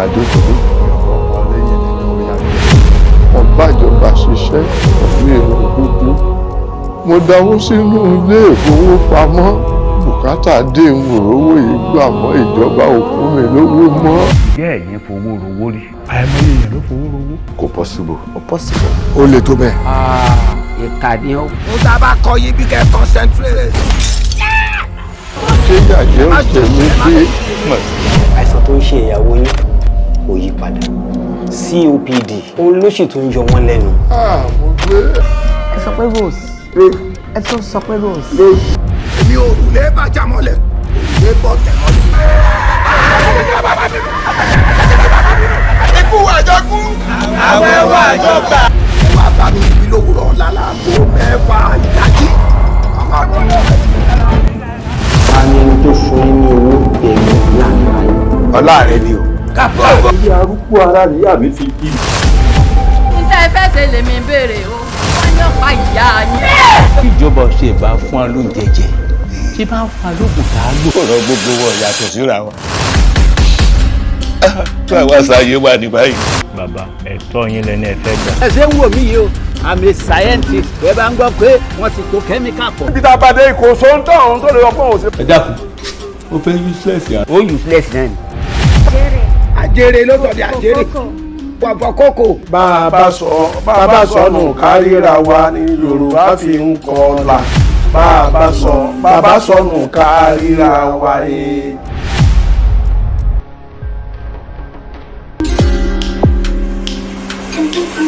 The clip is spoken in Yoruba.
Adékòdé ọmọ lẹ́yìn nínú yàrá. Mo bájọba ṣiṣẹ́ pẹ̀lú èrò dúdú. Mo dáwó sínú ilé ìfowópamọ́, bùkátà dé, ń rówó yìí gbà mọ́, ìjọba ò fún mi lówó mọ́. Ǹjẹ́ ẹ̀yin fowó rówó rí? Àìmọye èèyàn ló fowó rówó. Kò possible. Ó possible. Ó le tó bẹ́ẹ̀. Ìkà ni ó. Ó dábàá kọ yín bí kẹ́ concentrate. Ṣé yàjẹ́ ò jẹ́ mi gbé? Àìsàn tó ń ṣe ìyàwó yín kò yí padà, COPD òun ló sì tún yọ wọ́n lẹ́nu. Mo gbé. Ẹ sọ pé Rose. Ẹ tún sọ pé Rose. Èmi ò rùlé bàjá mọ́lẹ̀, òrùlé bọ̀ tẹ̀ mọ́lẹ̀. Ikú àjọkú. Àwẹ̀ wà àjọgbà. Ẹ wá bá mi ibi lówùrọ̀ ọ̀la láago 6 ìdájí. Ta ni ẹni tó fún yín ní owó èmi láàrin ayé? Ọlá rẹ ni o. Kápọ̀. Ilé arúgbó ara níyà mi fi bí mi. Níta ẹ fẹ́ ṣe lèmi béèrè o, wọ́n ní ọ̀pá ìyá yín. Ìjọba ṣe bá fún wa lóúnjẹ jẹ, ṣé bá ń fa lóògùn tá a lò. Ọ̀rọ̀ gbogbo wọn yàtọ̀ síra wọn. Tó àwa sáyé wà ní báyìí. Bàbá, ẹ̀tọ́ yín lẹni ẹ fẹ́ gbà. Ẹ ṣe ń wò mí yìí o, I'm a scientist. Ẹ bá ń gbọ́ pé wọ́n ti tó kẹ́míkà pọ̀. Ibi tá a bá dé, kò sóńtọ̀ ọ̀hún tó lè yọ fún òun sí. Ẹ dákun, ó fẹ́ useless yà. Ó useless náà ni. Àjèrè ló sọ di àjèrè. Pọ̀pọ̀ kókò. Bá a bá sọ nù káríra wa ní Yorùbá fi ń kọ́ la. Bá a bá sọ nù káríra wa ní.